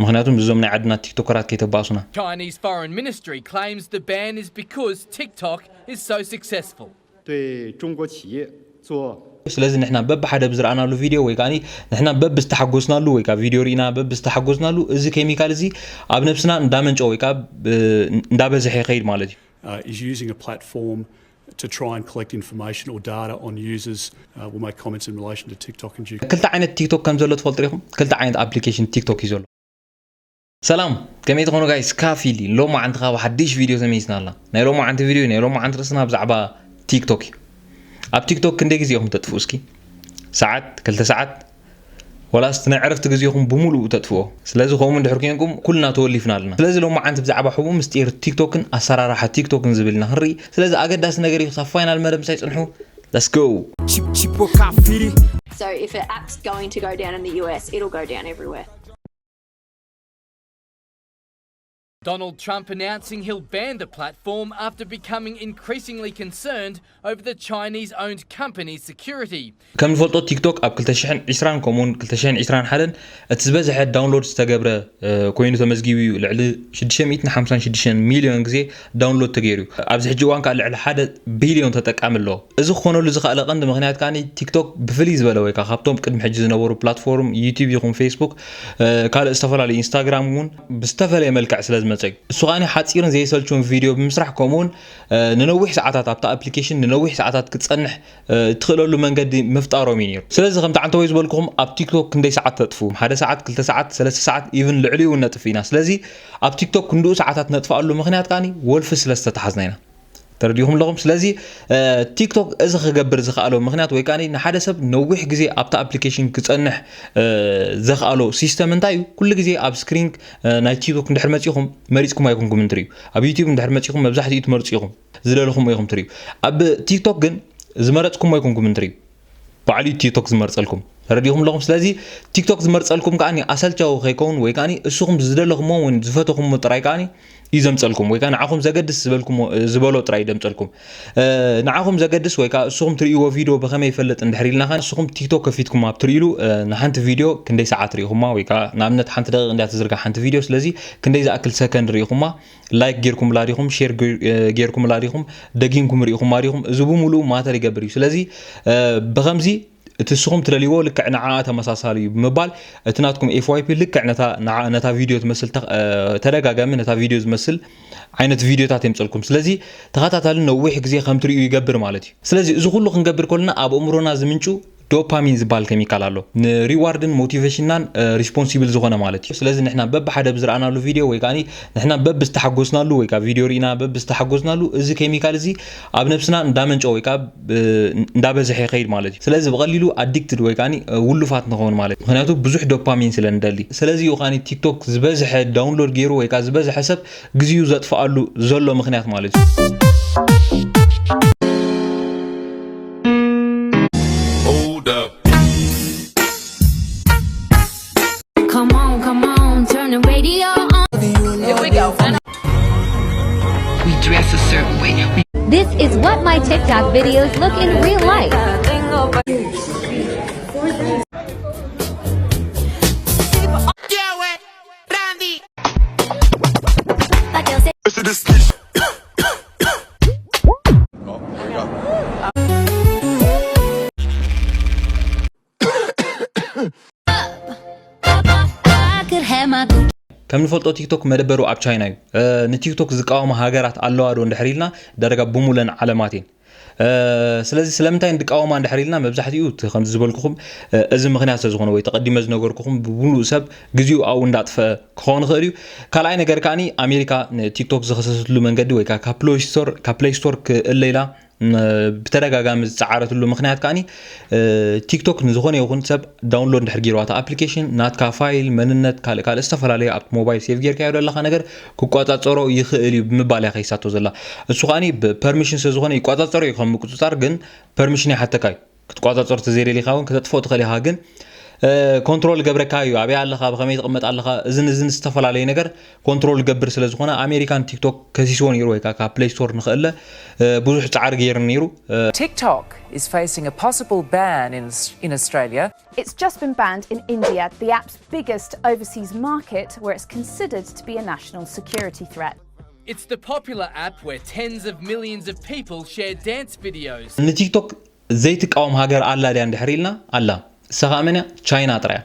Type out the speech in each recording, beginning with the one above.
ምኽንያቱም እዞም ናይ ዓድና ቲክቶከራት ከይተባእሱና። Chinese Foreign Ministry claims the ban is because TikTok is so successful. 对中国企业做 ስለዚ ንሕና በብሓደ ብዝረኣናሉ ቪድዮ ወይ ከዓ ንሕና በብዝተሓጎስናሉ ወይ ከዓ ቪድዮ ርኢና በብዝተሓጎስናሉ እዚ ኬሚካል እዚ ኣብ ነብስና እንዳመንጨ ወይ ከዓ እንዳበዝሐ ይኸይድ ማለት እዩ። uh, is using a platform to try and collect information or data on users. Uh, we'll make comments in relation to TikTok in due. ክልተ ዓይነት ቲክቶክ ከም ዘሎ ትፈልጡ ኢኹም። ክልተ ዓይነት ኣፕሊኬሽን ቲክቶክ እዩ ዘሎ። ሰላም፣ ከመይ ትኾኑ ጋይስ? ካፊሊ ሎማዓንቲ ካብ ሓድሽ ቪድዮ ተመይስና ኣላ። ናይ ሎማዓንቲ ቪድዮ ናይ ሎማዓንቲ ርእስና ብዛዕባ ቲክቶክ እዩ። ኣብ ቲክቶክ ክንደይ ግዜ ኢኹም ተጥፍኡ እስኪ? ሰዓት፣ ክልተ ሰዓት፣ ወላስ ናይ ዕረፍቲ ግዜኹም ብምሉኡ ተጥፍኦ? ስለዚ ከምኡ እንድሕር ኮይንኩም ኩልና ተወሊፍና ኣለና። ስለዚ ሎማዓንቲ ብዛዕባ ሕቡእ ምስጢር ቲክቶክን ኣሰራርሓ ቲክቶክን ዝብል ኢና ክንርኢ። ስለዚ ኣገዳሲ ነገር እዩ። ክሳብ ፋይናል መደብ ምሳይ ጽንሑ። Let's go! Chip, chip, cafiri. So if an app's going to go down in the U S, it'll go down everywhere. Donald Trump announcing he'll ban the platform after becoming increasingly concerned over the Chinese owned company's security. ከም ንፈልጦ ቲክቶክ ኣብ ክልተ ሽሕን ዕስራን ከምኡውን ክልተ ሽሕን ዕስራን ሓደን እቲ ዝበዝሐ ዳውንሎድ ዝተገብረ ኮይኑ ተመዝጊቡ እዩ። ልዕሊ ሽዱሽተ ሚእትን ሓምሳን ሽዱሽተን ሚልዮን ግዜ ዳውንሎድ ተገይሩ እዩ። ኣብዚ ሕጂ እዋን ከዓ ልዕሊ ሓደ ቢልዮን ተጠቃሚ ኣለዎ። እዚ ክኾነሉ ዝኸኣለ ቀንዲ ምኽንያት ከዓ ቲክቶክ ብፍልይ ዝበለ ወይ ከዓ ካብቶም ቅድሚ ሕጂ ዝነበሩ ፕላትፎርም ዩቲዩብ ይኹን ፌስቡክ ካልእ ዝተፈላለዩ ኢንስታግራም እውን ብዝተፈለየ መልክዕ ስለ ዝመፀ እዩ። እሱ ከዓ ሓፂርን ዘይሰልችውን ቪድዮ ብምስራሕ ከምኡውን ንነዊሕ ሰዓታት ኣብታ ኣፕሊኬሽን ንነዊሕ ሰዓታት ክትፀንሕ እትኽእለሉ መንገዲ ምፍጣሮም እዩ ነይሩ። ስለዚ ከምቲ ዓንተወይ ዝበልኩኹም ኣብ ቲክቶክ ክንደይ ሰዓት ተጥፍኡ? ሓደ ሰዓት፣ ክልተ ሰዓት፣ ሰለስተ ሰዓት፣ ኢቭን ልዕሊኡ እውን ነጥፍእ ኢና። ስለዚ ኣብ ቲክቶክ ክንድኡ ሰዓታት ነጥፍኣሉ ምኽንያት ከዓ ወልፊ ስለ ዝተተሓዝና ኢና። ተረዲኹም ኣለኹም? ስለዚ ቲክቶክ እዚ ክገብር ዝኸኣሎ ምኽንያት ወይ ከዓ ንሓደ ሰብ ነዊሕ ግዜ ኣብቲ ኣፕሊኬሽን ክፀንሕ ዘኽኣሎ ሲስተም እንታይ እዩ? ኩሉ ግዜ ኣብ ስክሪን ናይ ቲክቶክ እንድሕር መፂኹም መሪፅኩም ኣይኮንኩም እንትርእዩ። ኣብ ዩቲዩብ እንድሕር መፂኹም መብዛሕትኡ ትመርፁ ኢኹም። ዝደለኹም ኢኹም ትርእዩ። ኣብ ቲክቶክ ግን ዝመረፅኩም ኣይኮንኩም እንትርእዩ። ባዕሉ ቲክቶክ ዝመርፀልኩም። ተረዲኹም ኣለኹም? ስለዚ ቲክቶክ ዝመርፀልኩም ከዓ ኣሰልቻዊ ከይከውን ወይ ከዓ እስኹም ዝደለኹሞ ወይ ዝፈተኹሞ ጥራይ ከዓ እዩ ዘምፀልኩም ወይ ከዓ ንዓኹም ዘገድስ ዝበልኩሞ ዝበሎ ጥራይ እዩ ዘምፀልኩም። ንዓኹም ዘገድስ ወይ ከዓ እስኹም ትርእይዎ ቪድዮ ብኸመይ ይፈልጥ እንድሕር ኢልና ከዓ እስኹም ቲክቶክ ከፊትኩም ኣብ ትርእይሉ ንሓንቲ ቪድዮ ክንደይ ሰዓት ርኢኹማ ወይ ከዓ ንኣብነት ሓንቲ ደቂቕ እንድያ ትዝርጋ ሓንቲ ቪድዮ። ስለዚ ክንደይ ዝኣክል ሰከንድ ርኢኹማ፣ ላይክ ጌርኩምላ ዲኹም፣ ሼር ጌርኩምላ ዲኹም፣ ደጊምኩም ርኢኹማ ዲኹም፣ እዚ ብምሉኡ ማተር ይገብር እዩ። ስለዚ ብኸምዚ እቲ ንስኹም ትደልይዎ ልክዕ ንዓኣ ተመሳሳሊ እዩ ብምባል እቲ ናትኩም ኤፍዋይፒ ልክዕ ነታ ንዓ ነታ ቪድዮ ትመስል ተደጋጋሚ ነታ ቪድዮ ዝመስል ዓይነት ቪድዮታት የምፀልኩም። ስለዚ ተኸታታሊ ነዊሕ ግዜ ከም ትርእዩ ይገብር ማለት እዩ። ስለዚ እዚ ኩሉ ክንገብር ከለና ኣብ ኣእምሮና ዝምንጩ ዶፓሚን ዝበሃል ኬሚካል ኣሎ። ንሪዋርድን ሞቲቬሽንናን ሪስፖንሲብል ዝኾነ ማለት እዩ። ስለዚ ንሕና በብሓደ ብዝረኣናሉ ቪድዮ ወይ ከዓ ንሕና በብዝተሓጎስናሉ ወይ ከዓ ቪድዮ ርኢና በብዝተሓጎስናሉ እዚ ኬሚካል እዚ ኣብ ነብስና እንዳመንጨ ወይ ከዓ እንዳበዝሐ ይኸይድ ማለት እዩ። ስለዚ ብቐሊሉ ኣዲክትድ ወይ ከዓ ውሉፋት ንኸውን ማለት እዩ። ምክንያቱ ብዙሕ ዶፓሚን ስለ ንደሊ። ስለዚ እዩ ከዓ ቲክቶክ ዝበዝሐ ዳውንሎድ ገይሩ ወይ ከዓ ዝበዝሐ ሰብ ግዜኡ ዘጥፍኣሉ ዘሎ ምክንያት ማለት እዩ። Hold up. Come on, come on, turn the radio on. We dress a certain way. We This is what my TikTok videos look in real life. ከም ንፈልጦ ቲክቶክ መደበሩ ኣብ ቻይና እዩ። ንቲክቶክ ዝቃወማ ሃገራት ኣለዋ ዶ እንድሕር ኢልና፣ ዳርጋ ብሙለን ዓለማት እየን። ስለዚ ስለምንታይ ንቃወማ እንድሕር ኢልና፣ መብዛሕትኡ እቲ ከምዚ ዝበልኩኹም እዚ ምኽንያት ስለዝኾነ ወይ ተቐዲመ ዝነገርኩኹም ብምሉእ ሰብ ግዜኡ ኣብኡ እንዳጥፈአ ክኸውን ይኽእል እዩ። ካልኣይ ነገር ከኣ ኣሜሪካ ንቲክቶክ ዝኸሰሰትሉ መንገዲ ወይ ከዓ ካብ ፕሌይ ስቶር ካብ ፕሌይ ስቶር ክእለ ኢላ ብተደጋጋሚ ዝፀዓረትሉ ምኽንያት ከኣ ቲክቶክ ንዝኾነ ይኹን ሰብ ዳውንሎድ እንድሕር ገይርዋ እታ ኣፕሊኬሽን ናትካ ፋይል፣ መንነት፣ ካልእ ካልእ ዝተፈላለዩ ኣብቲ ሞባይል ሴቭ ጌርካዮ ዘለኻ ነገር ክቆፃፀሮ ይኽእል እዩ ብምባል እያ ከይሳቶ ዘላ። እሱ ከኣ ብፐርሚሽን ስለዝኾነ ይቆፃፀሮ እዩ ከም ምቁፅፃር፣ ግን ፐርሚሽን ይሓተካ እዩ። ክትቆፃፀር ተዘይደሊኻ እውን ከተጥፍኦ ትኽእል ኢኻ፣ ግን ኮንትሮል ገብረካ እዩ። ኣበይ ኣለኻ፣ ብኸመይ ትቕመጥ ኣለኻ፣ እዝን እዝን ዝተፈላለዩ ነገር ኮንትሮል ገብር ስለ ዝኾነ ኣሜሪካን ቲክቶክ ከሲስዎ ነይሩ፣ ወይ ከዓ ካብ ፕሌይ ስቶር ንኽእለ ብዙሕ ፃዕሪ ገይሩ ነይሩ። TikTok is facing a possible ban in, in Australia. It's just been banned in India, the app's biggest overseas market, where it's considered to be a national security threat. It's the popular app where tens of millions of people share dance videos. ንቲክቶክ ዘይትቃወም ሃገር ኣላ ድያ እንድሕር ኢልና፣ ኣላ። እሳ ከዓ መን እያ? ቻይና ጥራይ እያ።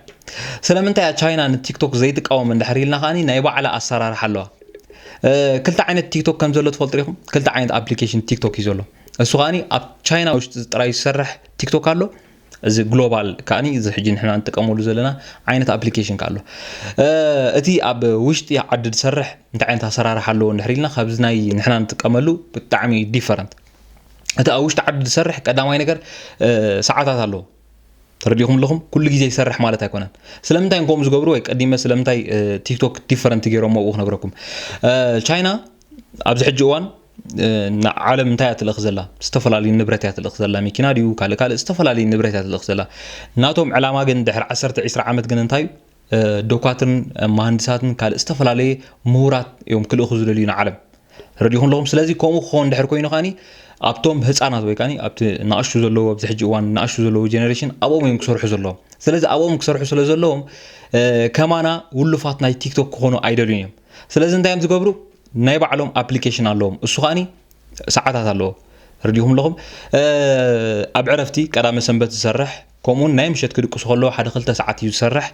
ስለምንታይ እያ ቻይና ንቲክቶክ ዘይትቃወም እንድሕር ኢልና ከዓኒ ናይ ባዕላ ኣሰራርሓ ኣለዋ። ክልተ ዓይነት ቲክቶክ ከም ዘሎ ትፈልጡ ዲኹም? ክልተ ዓይነት ኣፕሊኬሽን ቲክቶክ እዩ ዘሎ። እሱ ከዓኒ ኣብ ቻይና ውሽጢ ጥራይ ዝሰርሕ ቲክቶክ ኣሎ። እዚ ግሎባል ከዓኒ እዚ ሕጂ ንሕና ንጥቀመሉ ዘለና ዓይነት ኣፕሊኬሽን ከ ኣሎ። እቲ ኣብ ውሽጢ ዓዲ ዝሰርሕ እንታይ ዓይነት ኣሰራርሓ ኣለዎ እንድሕር ኢልና ካብዚ ናይ ንሕና ንጥቀመሉ ብጣዕሚ ዲፈረንት። እቲ ኣብ ውሽጢ ዓዲ ዝሰርሕ ቀዳማይ ነገር ሰዓታት ኣለዎ። ተረዲኹም ኣለኹም? ኩሉ ግዜ ይሰርሕ ማለት ኣይኮነን። ስለምንታይ ከምኡ ዝገብሩ ወይ ቀዲመ ስለምንታይ ቲክቶክ ዲፈረንት ገይሮሞ ኣብኡ ክነግረኩም። ቻይና ኣብዚ ሕጂ እዋን ንዓለም እንታይ እያ ትልእኽ ዘላ? ዝተፈላለዩ ንብረት እያ ትልእኽ ዘላ። መኪና ድዩ ካልእ ካልእ ዝተፈላለዩ ንብረት እያ ትልእኽ ዘላ። ናቶም ዕላማ ግን ድሕሪ ዓሰርተ ዒስራ ዓመት ግን እንታይ እዩ? ዶኳትርን መሃንድሳትን ካልእ ዝተፈላለየ ምሁራት እዮም ክልእኹ ዝደልዩ ንዓለም። ረዲኹም ኣለኹም? ስለዚ ከምኡ ክኸውን ድሕር ኮይኑ ከዓኒ ኣብቶም ህፃናት ወይ ከዓኒ ኣብቲ ንኣሽቱ ዘለዎ ኣብዚ ሕጂ እዋን ንኣሽቱ ዘለዎ ጀነሬሽን ኣብኦም እዮም ክሰርሑ ዘለዎም። ስለዚ ኣብኦም ክሰርሑ ስለ ዘለዎም ከማና ውሉፋት ናይ ቲክቶክ ክኾኑ ኣይደልዩን እዮም። ስለዚ እንታይ እዮም ዝገብሩ? ናይ ባዕሎም ኣፕሊኬሽን ኣለዎም። እሱ ከዓኒ ሰዓታት ኣለዎ። ረዲኹም ኣለኹም? ኣብ ዕረፍቲ ቀዳመ ሰንበት ዝሰርሕ ከምኡውን ናይ ምሸት ክድቅሱ ከለዉ ሓደ ክልተ ሰዓት እዩ ዝሰርሕ።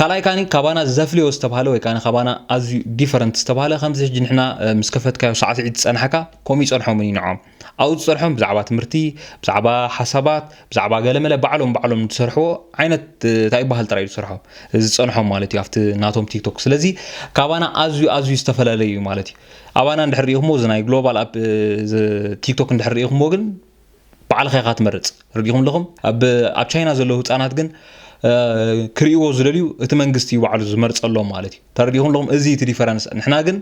ካልኣይ ካኒ ካባና ዘፍልዮ ዝተባሃለ ወይ ካኒ ካባና ኣዝዩ ዲፈረንት ዝተባሃለ ከምዚ ሕጂ ንሕና ምስ ከፈትካዮ ሳዕስዒት ዝጸንሐካ ከምኡ ይጸንሖም እዩ ንዖም ኣብኡ ዝጸንሖም ብዛዕባ ትምህርቲ ብዛዕባ ሓሳባት ብዛዕባ ገለመለ ባዕሎም ባዕሎም ዝሰርሕዎ ዓይነት እንታይ ይበሃል ጥራይ እዩ ዝሰርሖ ዝጸንሖም ማለት እዩ ኣብቲ ናቶም ቲክቶክ ስለዚ ካባና ኣዝዩ ኣዝዩ ዝተፈላለዩ እዩ ማለት እዩ ኣባና እንድሕር ሪኢኹሞ እዚ ናይ ግሎባል ኣብ ቲክቶክ እንድሕር ሪኢኹሞ ግን ባዕልኻ ኢኻ ትመርጽ። ረዲኹም ኣለኹም? ኣብ ኣብ ቻይና ዘለዉ ህጻናት ግን ክርእይዎ ዝደልዩ እቲ መንግስቲ እዩ ባዕሉ ዝመርጸሎም ማለት እዩ። ተረዲኹም ኣለኹም? እዚ እቲ ዲፈረንስ። ንሕና ግን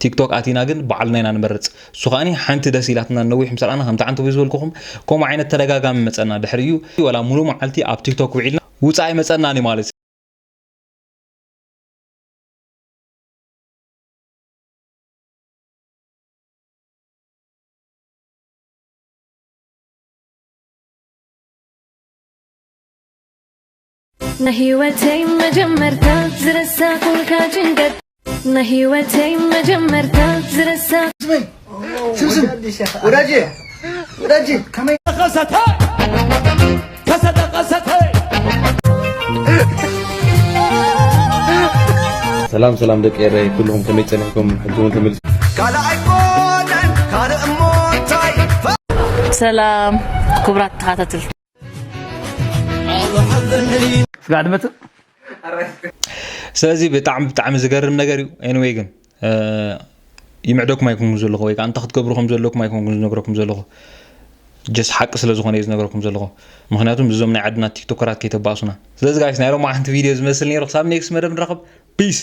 ቲክቶክ ኣቲና ግን ባዕልና ኢና ንመርጽ። እሱ ከዓኒ ሓንቲ ደስ ኢላትና ነዊሕ ምስ ረኣና ከምቲ ዓንተቦይ ዝበልኩኹም ከምኡ ዓይነት ተደጋጋሚ መጸና ድሕሪ እዩ ወላ ሙሉ መዓልቲ ኣብ ቲክቶክ ውዒልና ውጻእ ኣይመጸናን እዩ ማለት እዩ። ናይ ህይወተይ መጀመርታ ዝረሳኹልካ ጭንቀት ናይ ህይወተይ መጀመርታ ዝረሳ ስምስም ወዳጄ ወዳጄ ከመይ ሰላም ሰላም ደቂ ኤረይ ኩልኹም ከመይ ጸኒሕኩም ሕጂ እውን ተመልሱ ካልእ ኣይኮነን ካልእ እሞ እንታይ ሰላም ክቡራት ተኸታተልቲ ስጋዕ ድመጽእ ስለዚ ብጣዕሚ ብጣዕሚ ዝገርም ነገር እዩ ኤንወይ ግን ይምዕደኩም ኣይኮንኩን ዘለኹ ወይ ከዓ እንታይ ክትገብሩ ከም ዘለኩም ኣይኮንኩን ዝነግረኩም ዘለኹ ጀስ ሓቂ ስለ ዝኾነ እዩ ዝነግረኩም ዘለኹ ምክንያቱም እዞም ናይ ዓድና ቲክቶከራት ከይተባእሱና ስለዚ ጋይስ ናይ ሎማዓንቲ ቪድዮ ዝመስል ነይሩ ክሳብ ኔክስት መደብ ንራኸብ ፒስ